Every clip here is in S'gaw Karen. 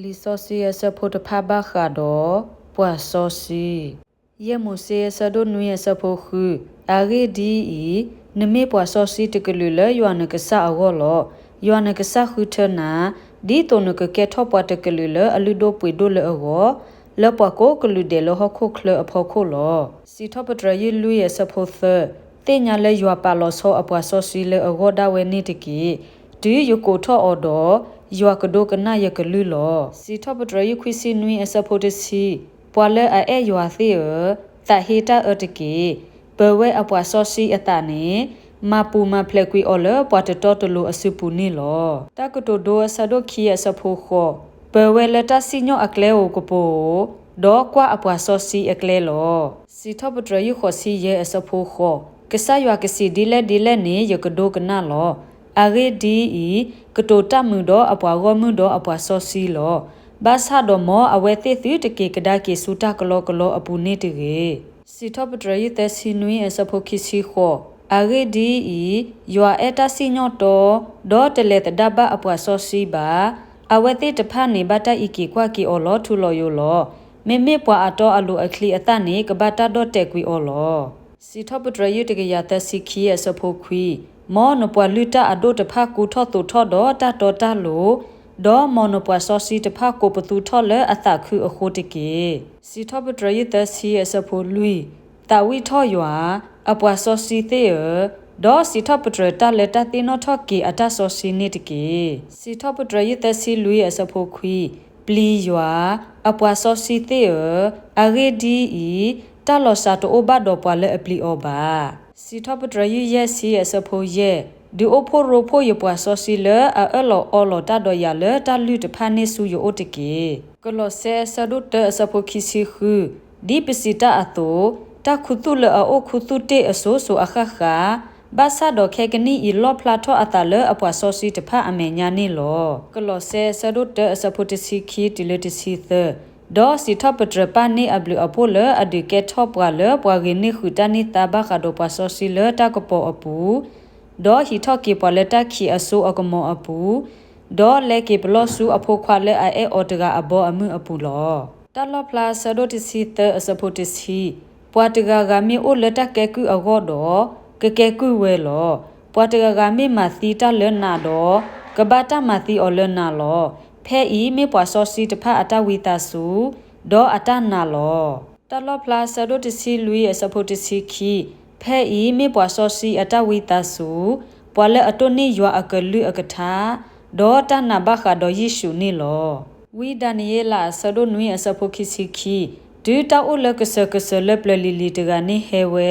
လံာ်စီဆှံအဆၢဖိတဖၣ်ဘၣ်ဃးဒီး ပှၤစီဆှံ. ယဲၢ်မိၤၡ့အဆၢဒိၣ်နွံအဆၢဖိဃု, အဂ့ၢ်ဒ်အံၤ, နမ့ၢ်ပှၤစီဆှံတကလုာ်လၢယွၤနကစၢ်အဂီၢ်လီၤ. ယွၤနကစၢ်ဃုထၢနၤ, ဒ်သိးနကကဲထီၣ်ပှၤတကလုာ်လၢအလုၢ်ဒိၣ်ပှ့ၤဒိၣ်လၢအဂီၢ်, လၢပှၤကိးကလုာ်ဒဲးလၢဟီၣ်ခိၣ်ချၢအဖီခိၣ်လီၤ. စံးထီၣ်ပတြၢၤယုၢ်လွံၢ်အဆၢဖိသၢ, သ့ၣ်ညါလၢယွၤပာ်လီၤဆီအပှၤစီဆှံလၢအဂီၢ်ဒၣ်ဝဲန့ၣ်တက့ၢ်. တုၤယကိးထီၣ်အီၤဒီး, ယွၤကဒိကနၣ်ယကလုၢ်လီၤ. စံးထီၣ်ပတြၢၤယုၢ်ခွံဆံနွံအဆၢဖိတဆံ, ပှၤလၢအအဲၣ်ယွၤသ့ၣ်ဧၢ, သးဟ့တၢ်အၢတက့ၢ်. ပၢၤဝဲအပှၤစီဆှံအသးန့ၣ်, မၤပူၤမၤဖျဲးကွံာ်အီၤလၢပှၤတတီတလိၤအစုပူၤန့ၣ်လီၤ. တၢ်ကတိၤဒိအဆၢဒိၣ်ခံအဆၢဖိဃိး, ပၢၤဝဲလၢတၢ်စံၣ်ညီၣ်အကျဲဧိၤကပိာ်ဧိၤ, ဒီးကွၢ်အပှၤစီဆှံအကျဲလီၤ. စံးထီၣ်ပတြၢၤယုၢ်ဃိးဆံယဲၢ်အဆၢဖိဃိး, ကစၢ်ယွၤကစံးဒ်လဲၣ်ဒ်လဲၣ်န့ၣ် ယကဒိကနၣ်လီၤ. အဂ့ၢ်ဒ်အံၤ, ကတိၤတၢ်မုာ်ဒီးအပှၤဂီၢ်မုၢ်ဒီးအပှၤစီဆှံလီၤ. ဘၣ်ဆၣ်ဒီးမ်အဝဲသ့ၣ်သုတက့ၤကဒါက့ၤဆူတၢ်ကလီကလီအပူၤန့ၣ်တဂ့ၤ. စံးထီၣ်ပတြၢၤယုၢ်သၢဆံနွံအဆၢဖိခံဆံဃိး, အဂ့ၢ်ဒ်အံၤ, ယွၤအဲၣ်တၢ်စံၣ်ညီၣ်တီ, ဒီးတလဲၤသဒါဘၣ်အပှၤစီဆှံဘၣ်. အဝဲသ့ၣ်တဖၣ်န့ၣ် ဘၣ်တၢ်အံးက့ၤကွၢ်က့ၤအီၤလီၤထူလီၤယိာ်လီၤ. မ့မ့ၢ်ပှၤအတီအလိၤအချံအသၣ်န့ၣ် ကဘၣ်တၢ်ဒီၣ်တဲာ်ကွံာ်အီၤလီၤ. စံးထီၣ်ပတြၢၤယုၢ်တကယၤသၢဆံခံအဆၢဖိခွံ, မ်နပှၤလုၢ်တၢ်အဒိၣ်တဖၣ်ကူထီၣ်သိးထီၣ်ဒီးတၢ်တီတၢ်လိၤ, ဒီးမ်နပှၤစီဆှံတဖၣ်ကိးပသူထီၣ်လၢအသးခုအဃိတက့ၢ်. စံးထီၣ်ပတြၢၤယုၢ်သၢဆံအဆၢဖိလွံၢ်, သးဝံၣ်ထီၣ်ယွၤ, အပှၤစီဆှံသ့ၣ်ဧၢ, ဒီးစံးထီၣ်ပတြၢၤတၢ်လၢတၢ်သ့ၣ်နီၣ်ထီၣ်က့ၤအတၢ်စီဆှံန့ၣ်တက့ၢ်. စံးထီၣ်ပတြၢၤယုၢ်သၢဆံလွံၢ်အဆၢဖိခွံ, ပျံၤယွၤ, အပှၤစီဆှံသ့ၣ်ဧၢ, အဂ့ၢ်ဒ်အံၤ, တၢ်လီၤစှၤတအိၣ်ဘၣ်ဒီးပှၤလၢအပျံၤအီၤဘၣ်. စံးထီၣ်ပတြၢၤယုၢ်ယဲၢ်ဆံအဆၢဖိယဲၢ်, ဒုးအိၣ်ဖှိၣ်ရိဖှိၣ်ယပှၤစီဆှံလၢအအၢၣ်လီၤအီလီၤတၢ်ဒီးယၤလၢတၢ်လုၢ်တဖၣ်န့ၣ်ဆူယအိၣ်တက့ၢ်. ကလီးစဲအဆၢဒိၣ်တၢအဆၢဖိခံဆံဃု, ဒ်ပစံးတၢ်အသိး, တၢ်ခူသူၣ်လၢအအိၣ်ခူသူၣ်တ့ၢ်အစိၤစိၤအဃၣ်ဃၣ်, ဘၣ်ဆၣ်ဒီးခဲကနံၣ်အံၤလီၣ်ဖျါထီၣ်အသးလၢအပှၤစီဆှံတဖၣ်အမဲာ်ညါန့ၣ်လီၤ. ကလီးစဲအဆၢဒိၣ်တၢအဆၢဖိတဆံခံတုၤလၢတဆံသၢ, ဒီးစံးထီၣ်ပတြၢၤပာ်န့ၢ်အဘျုးအဖှိၣ်လၢအဒုးကဲထီၣ်ပှၤလၢပှၤဂ့ၤန့ၢ်ဃုာ်တၢ်န့ၢ်သါဘၣ်ဃးဒီးပှၤစီဆှံလၢတၢ်ကပီၤအပူၤ, ဒီးဟံးထီၣ်က့ၤပှၤလၢတၢ်ခံးအစိအကမီၤအပူၤ, ဒီးလဲၤက့ၤပလီၢ်ဆူအဖိခွါလၢအအဲၣ်အီၤတဂၤအဘီအမုၢ်အပူၤလီၤ. တၢ်လီၣ်ဖျါအဆၢဒိၣ်တဆံသၢအဆၢဖိတဆံ, ပှၤတဂၤဂၤမ့ၢ်အိၣ်လၢတၢ်ကဲကုၢ်အဂီၢ်ဒီး, ကကဲကုၢ်ဝဲလီၤ. ပှၤတဂၤဂၤမ့ၢ်မၤသံတၢ်လၢနးဒီး, ကဘၣ်တၢ်မၤသံအီၤလၢနးလီၤ. ဖဲအံၤမ့ၢ်ပှၤစီဆှံတဖၣ်အတၢ်ဝံသးစူၤ, ဒီးအတၢ်နာ်လီၤ. တၢ်လီၣ်ဖျါအဆၢဒိၣ်တဆံလွံၢ်အဆၢဖိတဆံခံ, ဖဲအံၤမ့ၢ်ပှၤစီဆှံအတၢ်ဝံသးစူၤ, ပှၤလၢအတိၢ်န့ၢ်ယွၤအကလုၢ်အကထါ, ဒီးတၢ်နာ်ဘၣ်ဃးဒီးယ့ၣ်ၡူးန့ၣ်လီၤ. ဝံဒၤနံးယ့လးအဆၢဒိၣ်နွံအဆၢဖိခံဆံခံ, တုၤတၢ်အိၣ်လၢကစၢၤကစၢၤလၢပျၢၤလံၤလံၤတဂၤန့ၣ်ဟဲဝဲ,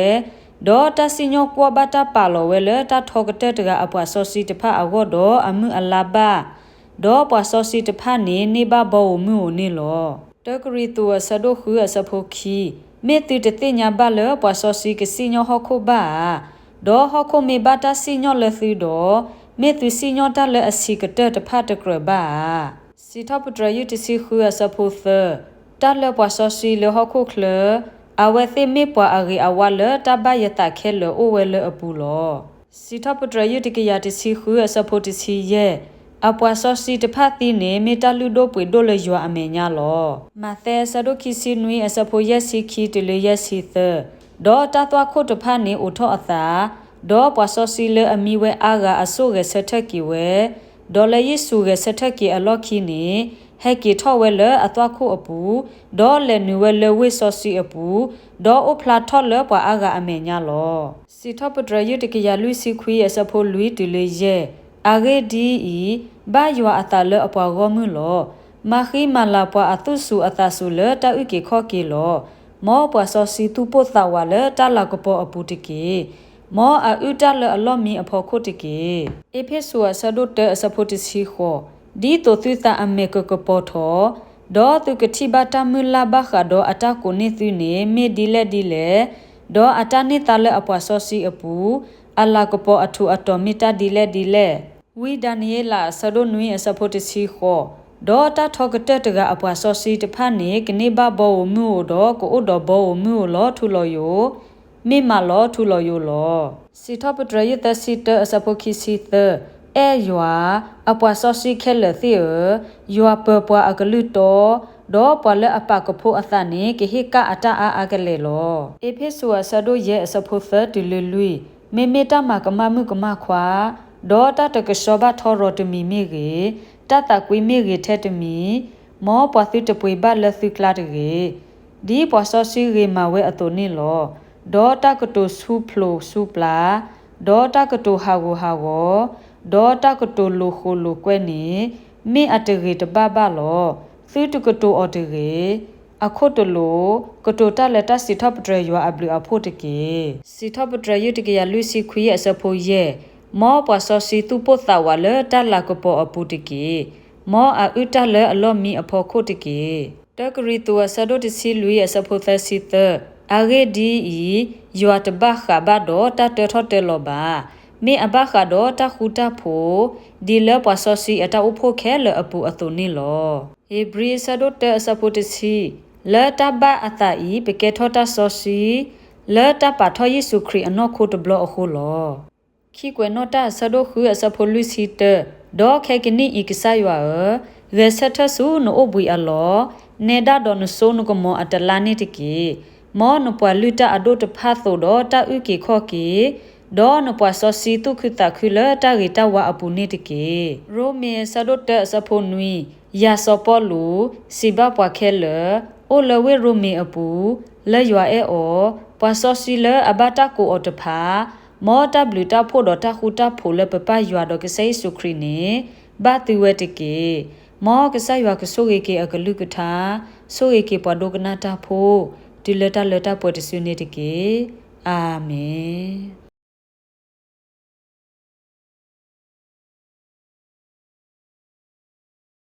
ဒီးတၢ်စံၣ်ညီၣ်ကွီၢ်ဘၣ်တၢ်ပာ်လီၤဝဲလၢတၢ်ထီကတၢၢ်တဂၤအပှၤစီဆှံတဖၣ်အဂီၢ်ဒီးအမုၢ်အလါဘၣ်, ဒီးပှၤစီဆှံတဖၣ်န့ၣ်န့ၢ်ဘၣ်ဘီဧိၤမုၢ်ဧိၤန့ၣ်လီၤ. တၢကရံၣ်သူးအဆၢဒိၣ်ဃုအဆၢဖိခံ, မ့ၢ်သုတသ့ၣ်ညါဘၣ်လၢပှၤစီဆှံကစံၣ်ညီၣ်ဟီၣ်ခိၣ်ဘၣ်ဧါ. ဒီးဟီၣ်ခိၣ်မ့ၢ်ဘၣ်တၢ်စံၣ်ညီၣ်လၢသုဒီး, မ့ၢ်သုစံၣ်ညီၣ်တၢ်လၢအဆံးကတၢၢ်တဖၣ်တကြၢးဘၣ်ဧါ. စံးထီၣ်ပတြၢၤယုၢ်တဆံဃုအဆၢဖိသၢ, တၢ်လၢပှၤစီဆှံလၢဟီၣ်ခိၣ်ချၢ, အဝဲသ့ၣ်မ့ၢ်ပှၤအဂ့ၤအဝါလၢတၢ်ဘၣ်ယသးခဲလၢာ်အိၣ်ဝဲလၢအပူၤလီၤ. စံးထီၣ်ပတြၢၤယုၢ်တကယၤတဆံဃုအဆၢဖိတဆံယဲၢ်, အပှၤစီဆှံတဖၣ်သံန့ၣ် မ့ၢ်တၢ်လုၢ်ဒိၣ်ပှ့ၤဒိၣ်လၢယွၤအမဲာ်ညါလီၤ. မးသဲအဆၢဒိၣ်ခံဆံနွံအဆၢဖိယဲၢ်ဆံခံတုၤလၢယဲၢ်ဆံသၢ, ဒီးတၢ်သွၣ်ခိၣ်တဖၣ်န့ၣ်အိးထီၣ်အသး, ဒီးပှၤစီဆှံလၢအမံဝဲအါဂၤအစိၣ်ဂဲၤဆၢထၢၣ်က့ၤဝဲ, ဒီးလၢယ့ၣ်ၡူးဂဲၤဆၢထၢၣ်က့ၤအလီၢ်ခံန့ၣ်, ဟဲက့ၤထီၣ်ဝဲလၢအသွၣ်ခိၣ်အပူၤ, ဒီးလဲၤနုာ်ဝဲလၢဝ့ၢ်စီဆှံအပူၤ, ဒီးအိၣ်ဖျါထီၣ်လၢပှၤအါဂၤအမဲာ်ညါလီၤ. စံးထီၣ်ပတြၢၤယုၢ်တကယၤလွံၢ်ဆံခွံအဆၢဖိလွံၢ်တုၤလၢယဲၢ်, အဂ့ၢ်ဒ်အံၤ, ဘၣ်ယွၤအသးလၢအပှၤဂီၢ်မုၢ်လီၤ. မၤဃံမၤလၤပှၤအသူၣ်စူၤအသးစူၤလၢတၢ်အုၣ်က့ၤခီၣ်က့ၤလီၤ. မ်ပှၤစီဆှံသူၣ်ပိၢ်သးဝးလၢတၢ်လၤကပီၤအပူၤတက့ၢ်. မ်အအုၣ်တၢ်လၢအလီၢ်မံအဖီခိၣ်တက့ၢ်. အ့းဖ့းစူးအဆၢဒိၣ်တၢအဆၢဖိတဆံဃိး, ဒ်သိးသုသးအမဲာ်ကကပီၤထီၣ်, ဒီးသုကထံၣ်ဘၣ်တၢ်မုၢ်လၢ်ဘၣ်ဃးဒီးအတၢ်ကိးန့ၢ်သုန့ၣ် မ့ၢ်ဒ်လဲၣ်ဒ်လဲၣ်, ဒီးအတၢ်န့ၢ်သါလၢအပှၤစီဆှံအပူၤ, အလၤကပီၤအထူးအတီၤမ့ၢ်တၢ်ဒ်လဲၣ်ဒ်လဲၣ်. ဝံဒၤနံးယ့လးအဆၢဒိၣ်နွံအဆၢဖိတဆံဃိး, ဒီးတၢ်ထီကတၢၢ်တဂၤအပှၤစီဆှံတဖၣ်န့ၣ် ကန့ၢ်ဘၣ်ဘီဧိၤမုၢ်ဧိၤဒီး ကအိၣ်ဒီးဘီဧိၤမုၢ်ဧိၤလီၤထူလီၤယိာ်, မ့ၢ်မးလီၤထူလီၤယိာ်လီၤ. စံးထီၣ်ပတြၢၤယုၢ်သၢဆံတၢအဆၢဖိခံဆံသၢ, အဲၣ်ယွၤ, အပှၤစီဆှံခဲလၢာ်သ့ၣ်ဧၢ, ယွၤပၢၤပှၤအကလုၢ်တီ, ဒီးပှၤလၢအပာ်ကဖိအသးန့ၣ် ကဟ့ၣ်ကၣ်အတၢ်အါအါကလဲာ်လီၤ. အ့းဖ့းစူးအဆၢဒိၣ်ယဲၢ်အဆၢဖိသၢတုၤလၢလွံၢ်, မ့မ့ၢ်တၢ်မၤကမၣ်မုၣ်ကမၣ်ခွါ, ဒီးတၢ်တကဆှီဘၣ်ထီရီၤတမံၤမ့ၢ်ဂ့ၤ, တၢ်သးကွံမ့ၢ်ဂ့ၤထဲတမံၤ, မ်ပှၤသုတပှ့ၤဘၣ်လၢသုကျါတဂ့ၤ. ဒ်ပှၤစီဆှံဂ့ၤမၤဝဲအသိးန့ၣ်လီၤ. ဒီးတၢ်ကတိၤဆူဖျိးဆူပျၢ်, ဒီးတၢ်ကတိၤဟးဂူာ်ဟးဂီၤ, ဒီးတၢ်ကတိၤလိၤဃိးလိၤကွဲန့ၣ်, မ့ၢ်အတဂ့ၤတဘၣ်ဘၣ်လီၤ. သုတကတိၤအီၤတဂ့ၤ. အခိၣ်တလိာ်, ကတိၤတၢ်လၢတၢ်စံးထီၣ်ပတြၢၤယွၤအဘျုးအဖှိၣ်တက့ၢ်. စံးထီၣ်ပတြၢၤယုၢ်တကယၤလွံၢ်ဆံခွံအဆၢဖိယဲၢ်, မ်ပှၤစီဆှံသူၣ်ပိၢ်သးဝးလၢတၢ်လၤကပီၤအပူၤတက့ၢ်. မ်အအုၣ်တၢ်လၢအလီၢ်မံအဖီခိၣ်တက့ၢ်. တၢကရံၣ်သူးအဆၢဒိၣ်တဆံလွံၢ်အဆၢဖိသၢဆံသၢ, အဂ့ၢ်ဒ်အံၤ, ယွၤတဘၣ်ဃးဘၣ်ဒီးတၢ်တၢထီၣ်တၢလီၤဘၣ်. မ့ၢ်အဘၣ်ဃးဒီးတၢ်ဃူတၢ်ဖိး, ဒ်လၢပှၤစီဆှံအတၢ်အိၣ်ဖှိၣ်ခဲလၢာ်အပူၤအသိးန့ၣ်လီၤ. ဧ့ၤဘြံၤအဆၢဒိၣ်တၢအဆၢဖိတဆံ, လၢတၢ်ဘၣ်အသးအံၤ ပကဲထီၣ်တၢ်စီဆှံ, လၢတၢ်ပာ်ထီၣ်ယ့ၣ်ၡူးခရံာ်အနီၢ်ခိတဘျီအဃိလီၤ. ခံကွဲးနီၣ်တၢ်အဆၢဒိၣ်ဃုအဆၢဖိလွံၢ်ဆံတၢ, ဒီးခဲကနံၣ်အံၤကစၢ်ယွၤဧၢ, ဂဲၤဆၢထၢၣ်ဆူနအိၣ်ဘှံးအလီၢ်, နဲဒၣ်ဒီးနစိနကမီၤအတလါန့ၣ်တက့ၢ်. မ်နပှၤလုၢ်တၢ်အဒိၣ်တဖၣ်သိးဒီးတၢ်အုၣ်က့ၤခီၣ်က့ၤ, ဒီးနပှၤစီဆှံသူၣ်ခုသးခုလၢတၢ်ဂ့ၤတၢ်ဝါအပူၤန့ၣ်တက့ၢ်. ရိမ့ၤအဆၢဒိၣ်တၢအဆၢဖိနွံ, ယၤစီၤပီလူး, စံးဘၣ်ပှၤခဲလၢာ်, အိၣ်လၢဝ့ၢ်ရိမ့ၤအပူၤ, လၢယွၤအဲၣ်အီၤ, ပှၤစီဆှံလၢအဘၣ်တၢ်ကိးအီၤတဖၣ်, မ်တၢ်ဘျုးတၢ်ဖှိၣ်ဒီးတၢ်ဃူတၢ်ဖိးလၢပပၢ်ယွၤဒီးကစၢ်ယ့ၣ်ၡူးခရံာ်န့ၣ်, ဘၣ်သုဝဲတက့ၢ်. မ်ကစၢ်ယွၤကဆိၣ်ဂ့ၤက့ၤအကလုၢ်ကထါ, ဆိၣ်ဂ့ၤက့ၤပှၤဒိကနၣ်တၢ်ဖိ, တုၤလၢတၢ်လၢတၢ်ပှဲၤတစုန့ၣ်တက့ၢ်. အၤမ့ၣ်.